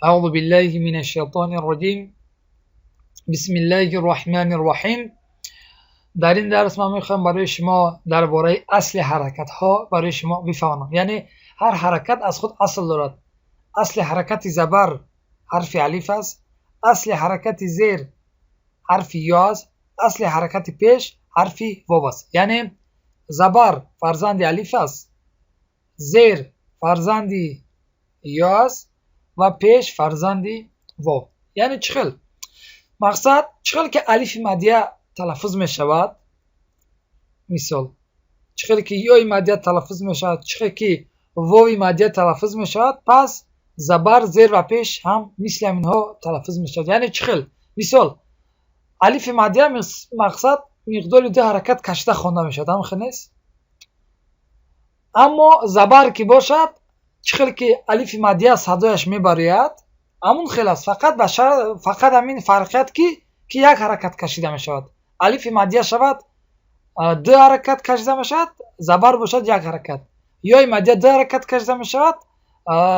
أعوذ بالله من الشیطان الرجیم. بسم الله الرحمن الرحیم. در این درس من میخوام برای شما درباره اصل حرکت ها برای شما بفهمم. یعنی هر حرکت از خود اصل دارد. اصل حرکت زبر حرف الف است، اصل حرکت زیر حرف یا است، اصل حرکت پیش حرف واو است. یعنی زبر فرزند الف است، زیر فرزند یا است و پیش فرزند واو. یعنی چخل مقصد چخل که الف مادیه تلفظ می شود، مثال چخل که یای مادیه تلفظ می شود، چخل که واوی مادیه تلفظ می شود، پس زبر زیر و پیش هم مثل اینها تلفظ می شود. یعنی چخل مثال الف مادیه مقصد مقدار دو حرکت کشته خوانده می شود، هم خنیست. اما زبر که باشد چخل که الف مادیه صدایش میبرید همون خیل است، فقط فقط همین فرقیت که یک حرکت کشیده می شود. الف مادیه شود دو حرکت کشیده می شود، زبر باشد یک حرکت، یای مادیه دو حرکت کشیده می شود،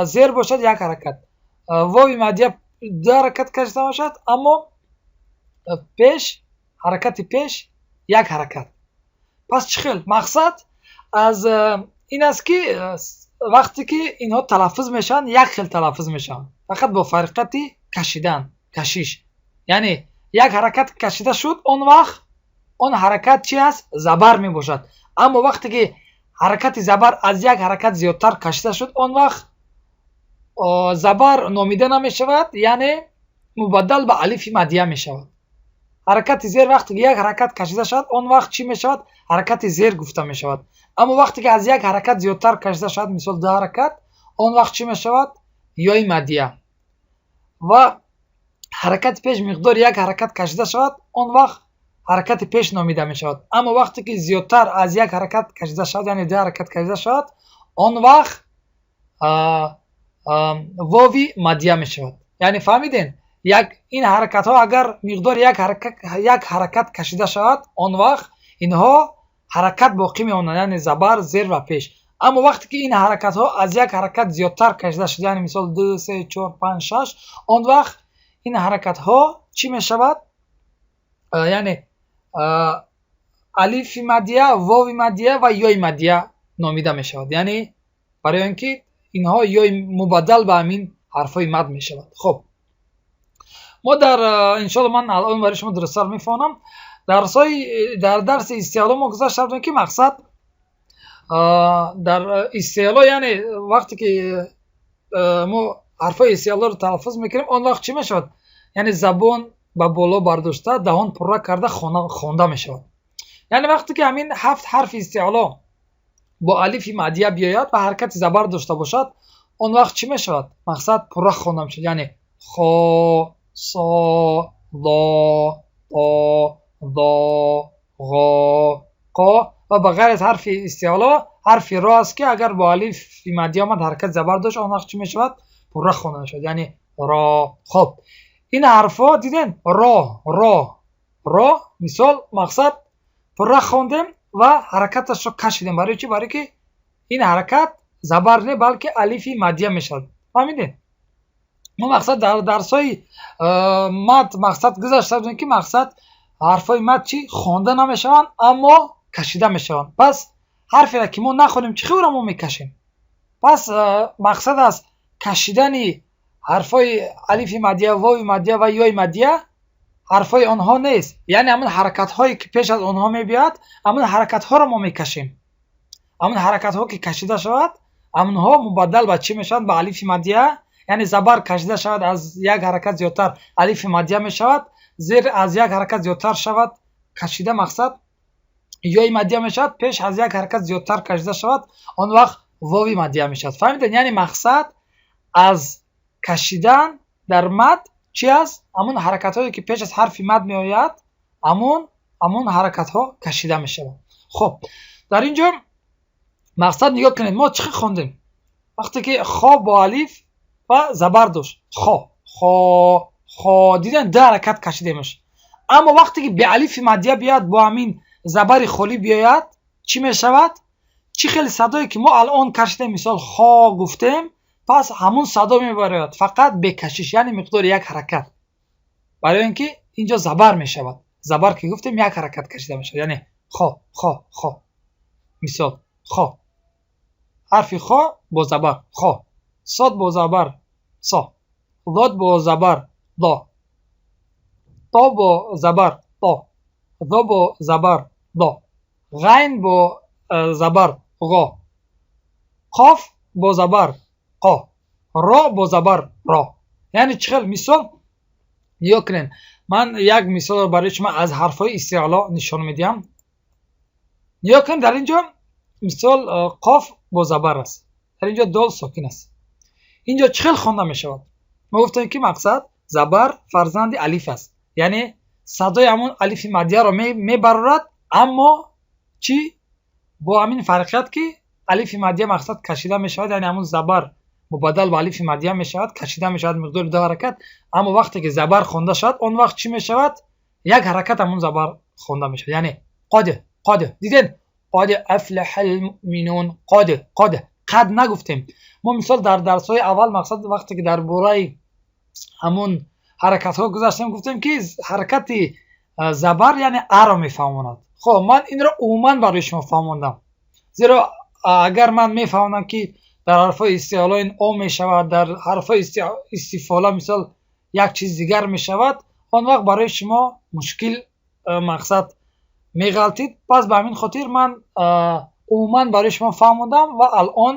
زیر باشد یک حرکت، واوی مادیه دو حرکت کشیده می شود، اما پیش حرکت پیش یک حرکت. پس چخل مقصد از این است که وقتی که اینها تلفظ میشن یک خیل تلفظ میشن، فقط با فرقیت کشیدن، کشش. یعنی یک حرکت کشیده شد، آن وقت آن حرکت چی است؟ زبر می باشد. اما وقتی که حرکت زبر از یک حرکت زیادتر کشیده شد، آن وقت زبر نامیده نمی شود، یعنی مبدل به الف مادیه می شود. حرکت زیر وقتی که یک حرکت کشیده شد، آن وقت چی می شود؟ حرکت زیر گفته می شود. اما وقتی که از یک حرکت زیادتر کشیده شد، مثال دو حرکت، آن وقت چی می شود؟ یای مادیه. و حرکت پیش مقدار یک حرکت کشیده شود، آن وقت حرکت پیش نامیده می شود. اما وقتی که زیادتر از یک حرکت کشیده شود، یعنی دو حرکت کشیده شود، آن وقت واوی مادیه می شود. یعنی فهمیدین؟ یک این حرکت ها اگر مقدار یک حرکت کشیده شود، آن وقت اینها حرکت باقی میمانند، یعنی زبر، زیر و پیش. اما وقتی که این حرکت ها از یک حرکت زیادتر کشیده شد، یعنی مثال 2 3 4 5 6، آن وقت این حرکت ها چی می شود؟ یعنی الف مادیه، واو مادیه و یای مادیه نامیده می شود. یعنی برای اینکه اینها یای مبدل به همین حرفای مد می شود. خب ما در انشالله من الان برای شما درست‌تر میفهمم. در درس استعلا ما گذاشته بودیم که مقصد در استعلا، یعنی وقتی که ما حرفای استعلا رو تلفظ میکنیم، آن وقت چی میشود؟ یعنی زبان به بالا برداشته، دهان پره کرده خوانده میشود. یعنی وقتی که همین 7 حرف استعلا با الف مادیه بیاید و حرکت زبر داشته باشد، آن وقت چی میشود؟ مقصد پره خوانده میشود. یعنی خا، صا، ضا، طا، ضا، غا، قا و به غیر از حرف استعلا حرف را است که اگر با الف مادیه آمد حرکت زبر داشت، آن وقت چی میشود؟ پره خوانده میشود، یعنی را. خب این حرفا دیدن؟ را، را، را، مثال مقصد پره خواندیم و حرکتش رو کشیدیم. برای چی؟ برای که این حرکت زبر نه بلکه الف مادیه میشود. فهمیدین؟ ما مقصد در درسای مد مقصد گذاشته بودیم که مقصد حرفای مد چی؟ خوانده نمیشوند اما کشیده میشوند. پس حرفی را که ما نخونیم چی خبر ما میکشیم؟ پس مقصد از کشیدن حرفای الف مادیه، واو مادیه و یای مادیه حرفای آنها نیست، یعنی همون حرکت هایی که پیش از آنها میبیاد همون حرکت ها را ما میکشیم. همون حرکت ها که کشیده شود، همونها مبدل به چی میشوند؟ به الف مادیه. یعنی زبر کشیده شود از یک حرکت زیادتر الف مادیه می شود، زیر از یک حرکت زیادتر شود کشیده مقصد یای مادیه می شود، پیش از یک حرکت زیادتر کشیده شود آن وقت واوی مادیه می شود. فهمیدین؟ یعنی مقصد از کشیدن در مد چی است؟ همون حرکت هایی که پیش از حرف مد می آید همون حرکت ها کشیده می شود. خب در اینجا مقصد نگاه کنید ما چه خواندیم؟ وقتی که خا با الف و زبر داشت، خا، خا، خا، دیدن ده حرکت کشیدیمش. اما وقتی که به الف مادیه بیاد با همین زبر خالی بیاید چی می شود؟ چی خیلی صدایی که ما الان کشیدیم، مثال خا گفتیم، Пас ҳамун садо мебарояд, фақат бекашиш, яъне миқдори як ҳаракат. Барои ин ки инҷо забар мешавад. Забар ки гуфтем, як ҳаракат кашида мешавад, яъне хо, хо, хо. Мисол: хо, ҳарфи хо бо забар, хо, сод бо забар, со, зод бо забар, до, то бо забар, то, зо бо забар, до, ғайн бо забар, ғо, қоф бо забар, қо, ро бо забар, ро. Яъне чӣ хел? Мисол нигоҳ кунед, ман як мисолро барои шумо аз ҳарфҳои истиъло нишон медиҳам. Нигоҳ кунед, дар ин ҷо мисол қоф бо забар аст, дар ин ҷо дол сокин аст. Инҷо чӣ хел хонда мешавад? Мо гуфтем, ки мақсад забар фарзанди алиф аст, яъне садои ҳамон алифи мадияро мебарорад, аммо чӣ бо ҳамин фарқият, ки алифи мадия мақсад кашида мешавад, яъне ҳамон забар мубаддал ба алифи мадия мешавад, кашида мешавад миқдори ду ҳаракат. Аммо вақте ки забар хонда шавад, он вақт чӣ мешавад? Як ҳаракат ҳамон забар хонда мешавад, яъне қод, қод. Дидед? Қод афлаҳал муъминун, қод, қод, қад нагуфтем. Мо мисол дар дарсҳои аввал, мақсад вақте ки дар бораи ҳамон ҳаракатҳо гузаштем, гуфтем, ки ҳаракати забар яъне аро мефаҳмонад. Хоб, ман инро умуман барои шумо фаҳмондам, зеро агар ман мефаҳмонам, ки дар ҳарфҳои истиъло ин о мешавад, дар ҳарфҳои истифола мисол як чиз дигар мешавад, он вақт барои шумо мушкил мақсад меғалтид. Пас ба ҳамин хотир ман умуман барои шумо фаҳмондам ва алон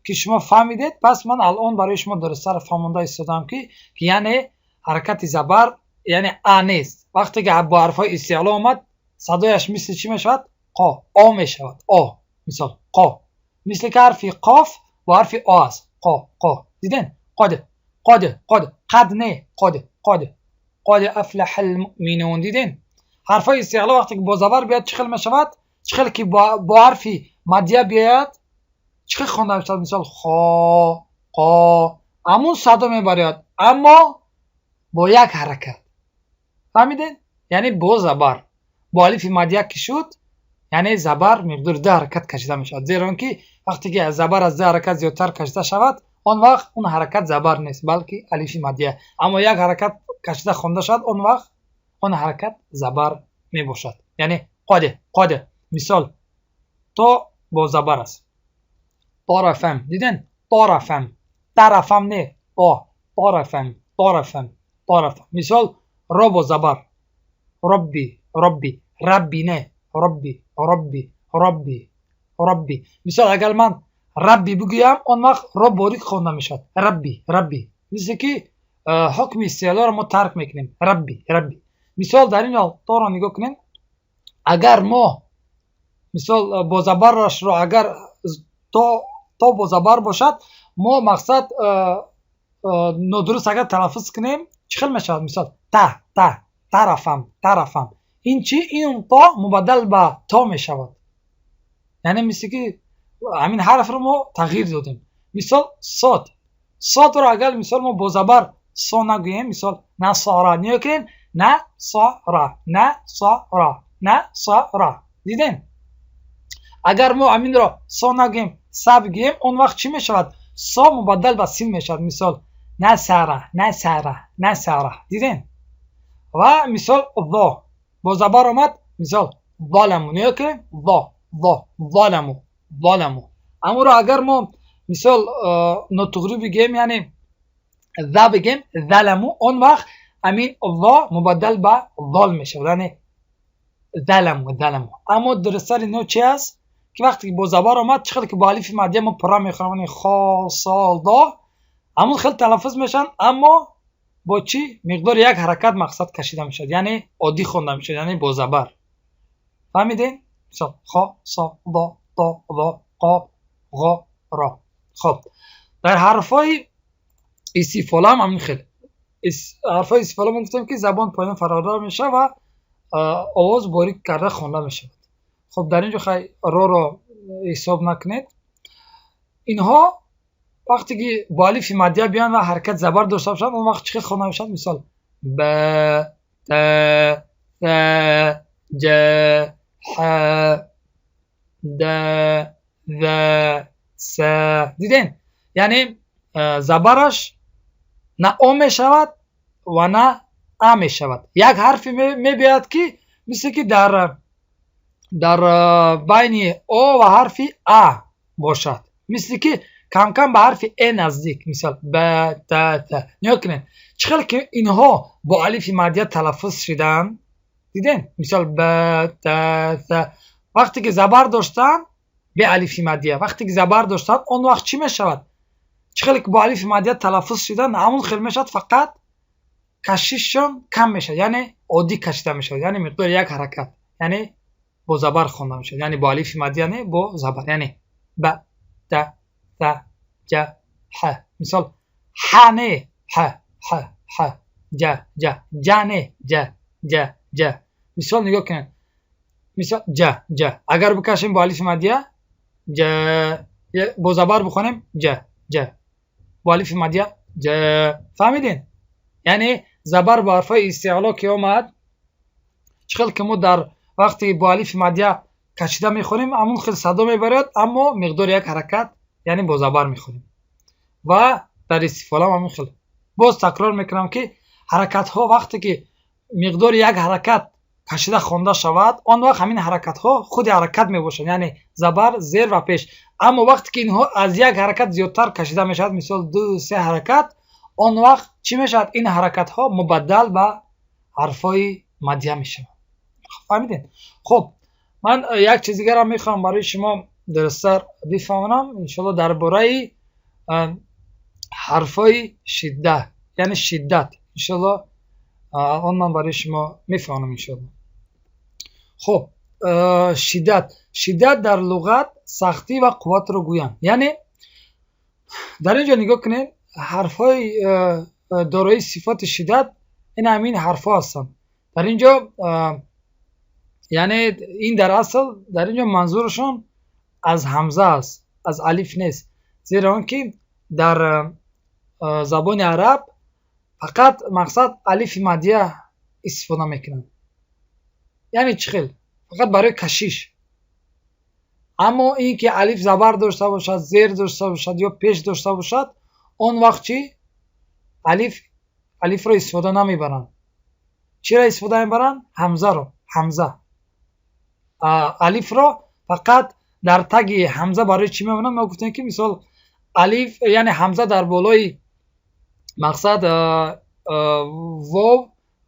ки шумо фаҳмидед, пас ман алон барои шумо дурусттар фаҳмонда истодам, ки яъне ҳаракати забар яъне а нест. Вақте ки бо ҳарфҳои истиъло омад, садояш мисли чӣ мешавад? Қо, о мешавад, о. Мисол қо, мисли ки ҳарфи қоф бо ҳарфи о аст, қо, қо. Диден? Қод, қод, қод, қад не, қод, қод, қод афлаҳал муъминун. Диден? Ҳарфҳои истиъло вақте ки бо забар биёяд, чӣ хел мешавад? Чӣ хел ки бо ҳарфи мадия биёяд, чӣ хел хонда мешавад? Мисол хо, қо, ҳамун садо мебарояд, аммо бо як ҳаракат. Фаҳмидед? Яъне бо забар, бо алифи мадия ки шуд, яъне забар миқдори ду ҳаракат кашида мешавад, зеро он ки вақте ки забар аз ду ҳаракат зиёдтар кашида шавад, он вақт он ҳаракат забар нест, балки алифи мадия. Аммо як ҳаракат кашида хонда шавад, он вақт он ҳаракат забар мебошад, яъне қод, қод. Мисол то бо забар аст, торафам. Диден? Торафам, тарафам не, то, торафам, торафам, торафам. Мисол ро бо забар, робби, робби, рабби не, робби, робби, робби, робби. Мисол агар ман рабби бигӯям, он вақт ро борик хонда мешавад, рабби, рабби, мисле ки ҳукми истиълоро мо тарк мекунем, рабби, рабби. Мисол дар ин ҳол торо нигоҳ кунем. Агар мо мисол бо забарашро, агар то бо забар бошад, мо мақсад нодуруст агар талаффуз кунем, чӣ хел мешавад? Мисол та, та, тарафам, тарафам. Ин чӣ? Ин то мубаддал ба то мешавад, яъне мисли ки ҳамин ҳарфро мо тағйир додем. Мисол сод, содро агар мисол мо бо забар со нагӯем, мисол насора, нигоҳ кунед, насора, насора, насора. Дидем? Агар мо ҳаминро со нагӯем, са бигӯем, он вақт чӣ мешавад? Со мубаддал ба син мешавад. Мисол насара, насара, насара. Дидем? Ва мисол зо бо забар омад, мисол заламу, нигоҳ кунед, зо, зо, заламу, заламу. Аморо агар мо мисол нотуғрӣ бигӯем, яъне за бигӯем, заламу, он вақт ҳамин зо мубаддал ба зол мешавад, яъне заламу, заламу. Аммо дурусттар ино чи аст, ки вақте ки бо забар омад, чӣ хел ки бо алифи мадия мо пурра мехонем, хо, со, до, ҳамон хел талаффуз мешаванд, аммо бо чӣ? Миқдори як ҳаракат мақсад кашида мешавад, яъне оддӣ хонда мешавад, яъне бо забар. Фаҳмидем? Мисол хо, со, до, то, зо, қо, ғо, ро. Хоб, дар ҳарфҳои истифола ҳам ҳамин хел. Ҳарфҳои истифола мо гуфтем, ки забон поён фарордор мешавад ва овоз борик карда хонда мешавад. Хоб, дар ин ҷо хай роро ҳисоб накунед. Инҳо вақте ки бо алифи мадия биёянд ва ҳаракати забар дошта бошанд, он вақт чӣ хел хонда мешавад? Мисол б, т, с, ҷ, ҳ, д, в, с. Дидем? Яъне Забараш на о мешавад ва на а мешавад. Як ҳарфе мебиёяд, ки мисле ки дар байни о ва ҳарфи а бошад, мисле ки камкам ба ҳарфи э наздик. Мисол, б, т, т. Нигоҳ кунед, чӣ хел ки инҳо бо алифи маддия талаффуз шуданд, дидем? Мисол, б, т, т. Вақте ки забар доштанд, бе алифи маддия вақте ки забар доштанд, он вақт чӣ мешавад? Чӣ хеле ки бо алифи маддия талаффуз шуданд, ҳамон хел мешавад, фақат кашишшон кам мешавад, яъне оддӣ кашида мешавад, яъне миқдори як ҳаракат, яъне бо забар хонда мешавад, яъне бо алифи маддия не, бо забар, яъне б, т, т, ҷ, ҳ. Мисол, ҳ не, ҳ, ҳ, ҳ, ҷ, ҷ, ҷ не, ҷ, ҷ, ҷ. Мисол, нигоҳ кунед, мисол, ҷ, ҷ. Агар бикашем бо алифи маддия, ҷ, бо забар бихонем, ҷ, ҷ, бо алифи маддия, ҷ. Фаҳмидем? Яъне забар бо ҳарфҳои истиъло ки омад, чӣ хел ки мо дар вақте бо алифи маддия кашида мехонем, ҳамон хел садо мебарад, аммо миқдори як ҳаракат, яъне бо забар мехонем. Ва дар истифолам ҳамин хел. Боз такрор мекунам, ки ҳаракатҳо вақте ки миқдори як ҳаракат кашида хонда шавад, он вақт ҳамин ҳаракатҳо худи ҳаракат мебошанд, яъне забар, зер ва пеш. Аммо вақте ки инҳо аз як ҳаракат зиёдтар кашида мешавад, мисол, ду, се ҳаракат, он вақт чӣ мешавад? Ин ҳаракатҳо мубаддал ба ҳарфҳои маддия мешаванд. Фаҳмидем? Хуб, ман як чиз дигарам мехоҳам барои шумо дурусттар бифаҳмонам, иншоалло, дар бораи ҳарфҳои шидда, яъне шиддат. Иншоалло, он ман барои шумо мефаҳмонам, иншоалло. Хуб, шиддат. Шиддат дар луғат сахтӣ ва қувватро гӯянд. Яъне дар ин ҷо нигоҳ кунед, ҳарфҳои дорои сифати шиддат ин ҳамин ҳарфҳо ҳастанд дар ин ҷо. Яъне ин дар асл дар ин ҷо манзурашон аз ҳамза аст, аз алиф нест, зеро он ки дар забони араб фақат, мақсад, алифи маддия истифода мекунанд. Яъне чӣ хел? Фақат барои кашиш. Аммо ин ки алиф забар дошта бошад, зер дошта бошад ё пеш дошта бошад, он вақт чӣ? Алифро истифода намебаранд. Чиро истифода мебаранд? Ҳамзаро, ҳамза. Алифро фақат дар таги ҳамза барои чӣ мемонанд? Мо гуфтем, ки мисол, алиф, яъне ҳамза дар болои, мақсад, вов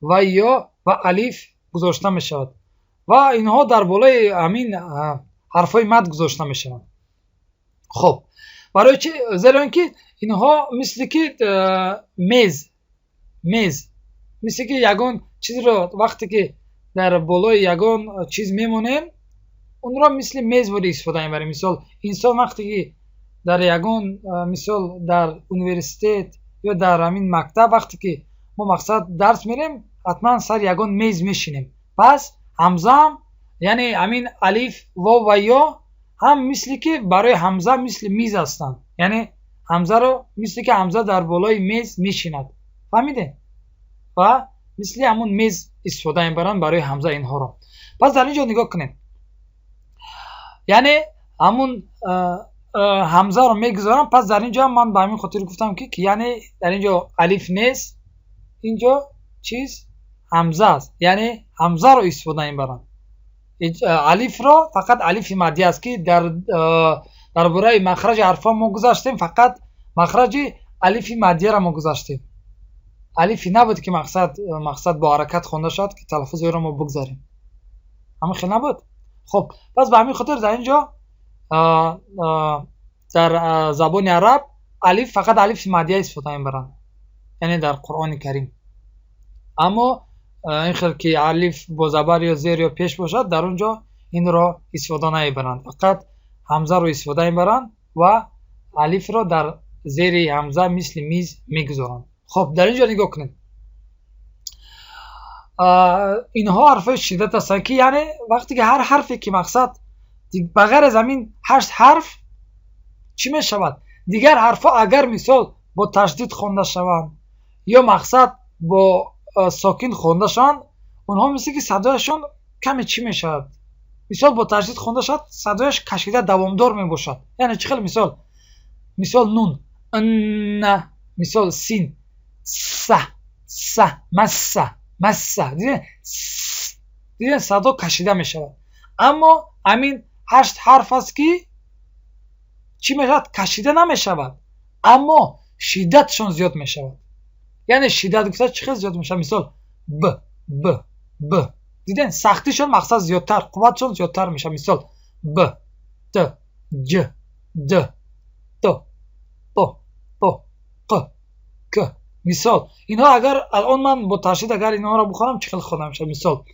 ва ё ва алиф гузошта мешавад ва инҳо дар болои ҳамин ҳарфҳои мад гузошта мешаванд. Хуб, барои чӣ? Зеро ин ки инҳо мисли ки мез, мисли ки ягон чизро вақте ки дар болои ягон чиз мемонем, онро мисли мез ворид истифода мебарем. Мисол, инсон вақте ки дар ягон, мисол, дар университет ё дар ҳамин мактаб вақте ки мо, мақсад, дарс мерем, ҳатман сари ягон мез мешинем. Пас ҳамзаам, яъне ҳамин алиф, вов ва ё ҳам мисли ки барои ҳамза мисли миз ҳастанд, яъне ҳамзаро мисли ки ҳамза дар болои мез мешинад. Фаҳмидем? Ва мисли ҳамун мез истифода мебаранд барои ҳамза инҳоро. Пас дар ин ҷо нигоҳ кунед, яъне ҳамун ҳамзаро мегузорам. Пас дар ин ҷо ман ба ҳамин хотир гуфтам, ки яъне дар ин ҷо алиф нест, ин ҷо чиз ҳамза аст, яъне ҳамзаро истифода мебаранд. Алифро фақат алифи маддӣ аст, ки дар бораи махраҷи ҳарфҳо мо гузаштем, фақат махраҷи алифи маддияро мо гузаштем. Алифи набуд, ки мақсад бо ҳаракат хонда шавад, ки талаффузи ӯро мо бигзарем. Ҳамин хел набуд? Хуб, пас ба ҳамин хотир дар ин ҷо дар забони араб алиф, фақат алифи маддия истифода мебаранд, яъне дар Қуръони Карим. Аммо ин хел ки алиф бо забар ё зер ё пеш бошад, дар он ҷо инро истифода намебаранд, фақат ҳамзаро истифода мебаранд ва алифро дар зери ҳамза мисли миз мегузоранд. Хуб, дар ин ҷо нигоҳ кунед, инҳо ҳарфҳои шиддат ҳастанд, ки яъне вақте ки ҳар ҳарфе ки, мақсад, ба ғайр аз ҳамин ҳашт ҳарф чӣ мешавад, дигар ҳарфҳо агар, мисол, бо ташдид хонда шаванд ё, мақсад, бо сокин хонда шаванд, онҳо мисли ки садояшон каме чӣ мешавад? Мисол, бо ташдид хонда шавад, садояш кашида, давомдор мебошад. Яъне чӣ хел? Мисол, нун. на. Мисол син са са масса масса. Диден, диден, садо кашида мешавад. Аммо ҳамин ҳашт ҳарф аст, ки чӣ мешавад? Кашида намешавад, аммо шиддатшон зиёд мешавад. Яъне шиддат гуфта чӣ хел зиёд мешавад? Мисол б б б. Диден, сахтишон мақсад зиёдтар, қувватшон зиёдтар мешавад. Мисол б т ҷ д т т т қ к. Мисол инҳо агар алон ман бо ташдид агар инҳоро бихонам, чӣ хел хонда мешавад? Мисол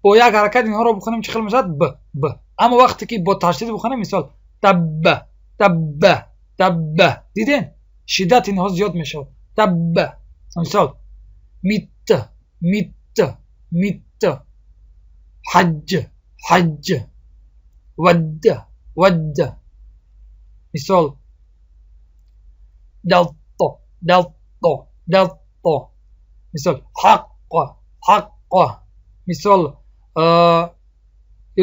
бо як ҳаракат инҳоро бихонем, чӣ хел мешавад? Б б. Аммо вақте ки бо ташдид бихонем, мисол табба табба табба. Диден, шиддат инҳо зиёд мешавад. Табба. Мисол мит мит мит, ҳаҷ ҳаҷ, вадд вадд. Мисол далто далто далто. Мисол ҳаққ ҳаққ. Мисол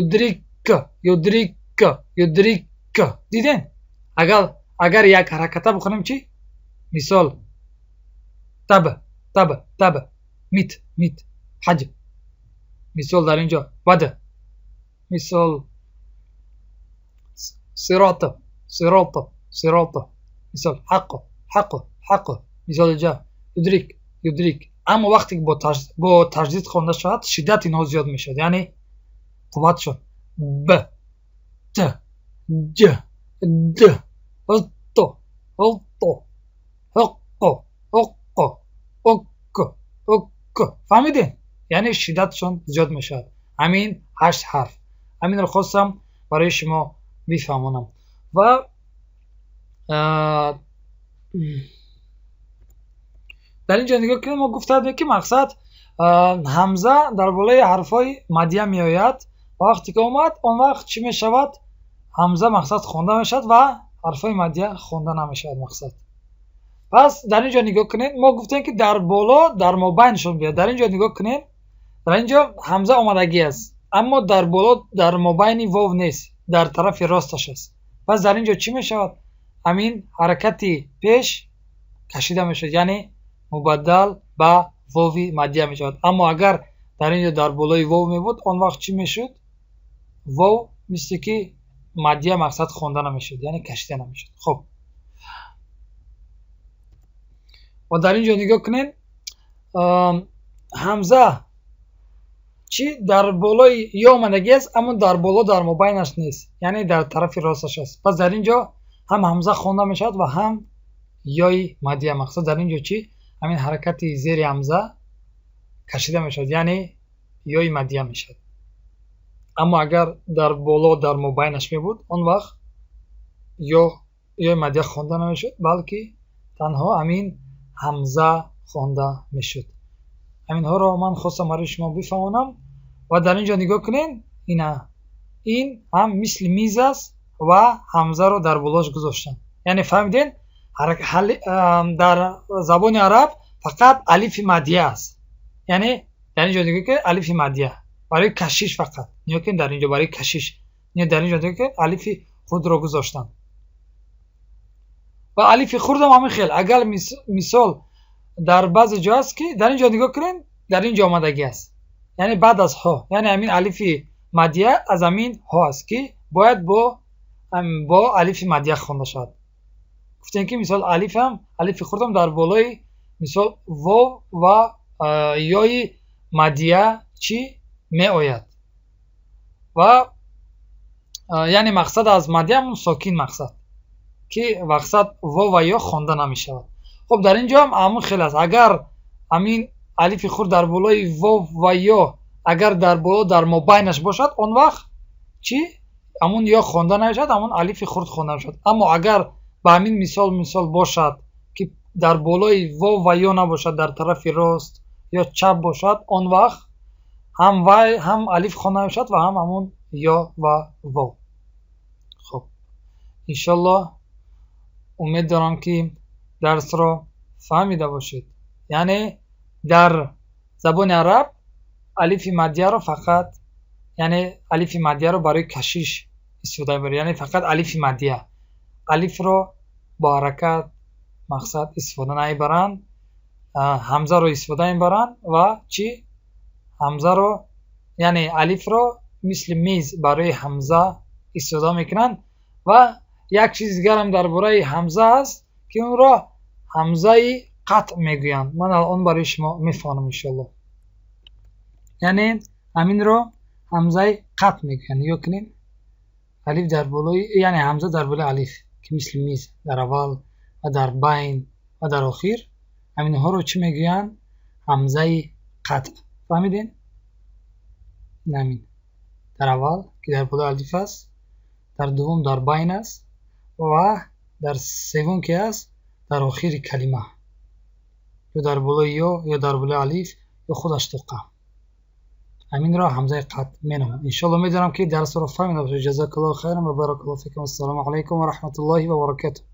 юдрик юдрик юдрик. Диден, агар як ҳараката бихонем чӣ? Мисол таб таб таб, мит мит, ҳаҷ. Мисол дар ин ҷо вад. Мисол сирот сирот сирот. Мисол ҳақ ҳақ ҳақ. Мисол инҷа юдрик юдрик. Аммо вақте ки бо ташдид хонда шавад, шиддат инҳо зиёд мешавад, яъне қувватшон. Б т ҷ д т т ҳ қ ок ок. Фаҳмидем? Яъне шиддатшон зиёд мешавад ҳамин ҳашт ҳарф. Ҳаминро хостам барои шумо бифаҳмонам. Ва дар ин ҷо нигоҳ кунед, мо гуфта будем, ки мақсад ҳамза дар болои ҳарфҳои мадия меояд ва вақте ки омад, он вақт чӣ мешавад? Ҳамза мақсад хонда мешавад ва ҳарфҳои мадия хонда намешавад мақсад. Пас дар ин ҷо нигоҳ кунед, мо гуфтем, ки дар боло дар мобайншон биёяд. Дар ин ҷо нигоҳ кунед, дар ин ҷо ҳамза омадагӣ аст, аммо дар боло дар мобайни вов нест, дар тарафи росташ аст. Пас дар ин ҷо чӣ мешавад? Ҳамин ҳаракати пеш кашида мешавад, яъне мубаддал ба вови мадия мешавад. Аммо агар дар ин ҷо дар болои вов мебуд, он вақт чӣ мешуд? Вов мисли ки мадия мақсад хонда намешуд, яъне кашида намешуд. Хуб, ва дар ин ҷо нигоҳ кунед, ҳамза чӣ дар болои ё омадагӣ аст, аммо дар боло дар мобайнаш нест, яъне дар тарафи росташ аст. Пас дар ин ҷо ҳам ҳамза хонда мешавад ва ҳам ёи мадия. Мақсад дар ин ҷо чӣ? Ҳамин ҳаракати зери ҳамза кашида мешавад, яъне ёи мадия мешавад. Аммо агар дар боло дар мобайнаш мебуд, он вақт ёи мадия хонда намешуд, балки танҳо ҳамин ҳамза хонда мешуд. Ҳаминҳоро ман хостам барои шумо бифаҳмонам. Ва дар ин ҷо нигоҳ кунед, ина ин ҳам мисли миз аст ва ҳамзаро дар болош гузоштам. Яъне фаҳмиден, дар забони араб фақат алифи мадия аст. Яъне дар ин ҷо нигоҳ кунед, алифи мадия барои кашиш фақат. Нигоҳ кунед, дар ин ҷо барои кашиш. Дар ин ҷо нигоҳ кунед, алифи худро гузоштам. Ва алифи хурдам ҳамин хел. Агар мисол дар баъзе ҷо аст, ки дар ин ҷо нигоҳ кунед, дар ин ҷо омадагӣ аст, яъне баъд аз ҳо, яъне ҳамин алифи мадия аз ҳамин ҳо аст, ки бояд бо алифи мадия хонда шавад. Гуфтем, ки мисол алифам, алифи хурдам дар болои мисол вов ва ёи мадия чӣ меояд. Ва яъне мақсад аз мадия ҳамун сокин, мақсад ки мақсад вов ва ё хонда намешавад. Хуб, дар ин ҷо ҳам ҳамун хел аст. Агар ҳамин алифи хурд дар болои вов ва ё агар дар боло дар мобайнаш бошад, он вақт чӣ? Ҳамун ё хонда намешавад, ҳамун алифи хурд хонда мешавад. Аммо агар ба ҳамин мисол бошад, ки дар болои вов ва ё набошад, дар тарафи рост ё чап бошад, он вақт ҳам вай ҳам алиф хонда мешавад ва ҳам ҳамун ё ва вов. Хуб, иншоллоҳ умед дорам, ки дарсро фаҳмида бошед. Яъне дар забони араб алифи мадияро фақат, яъне алифи мадияро барои кашиш истифода мебаред, яъне фақат алифи мадия, алифро бо ҳаракат Мақсад истифода намебаранд, ҳамзаро истифода мебаранд ва чӣ? Ҳамзаро, яъне алифро мисли мез барои ҳамза истифода мекунанд. Ва як чизи дигарам дар бораи ҳамза аст, ки онро ҳамзаи қатъ мегӯянд. Ман алон барои шумо мефаҳмам, иншоалло. Яъне ҳаминро ҳамзаи қатъ мегӯянд. Нигоҳ кунед, алиф дар болои, яъне ҳамза дар болои алиф, ки мисли миз дар аввал ва дар байн ва дар охир, ҳаминҳоро чӣ мегӯянд? Ҳамзаи қатъ. Фаҳмидед? Ҳамин дар аввал, ки дар болои алиф аст, дар дуввум дар байн аст ва дар севум, ки аст дар охири калима, ё дар болои ё дар болои алиф, ё худаш тоқа, ҳаминро ҳамзаи қатъ меноманд. Иншоалло, медонам, ки дарсро фаҳмида бошед. Ҷазакаллоҳу хайран ва баракаллоҳу фикум. Ассалому алайкум ва раҳматуллоҳи ва баракатуҳ.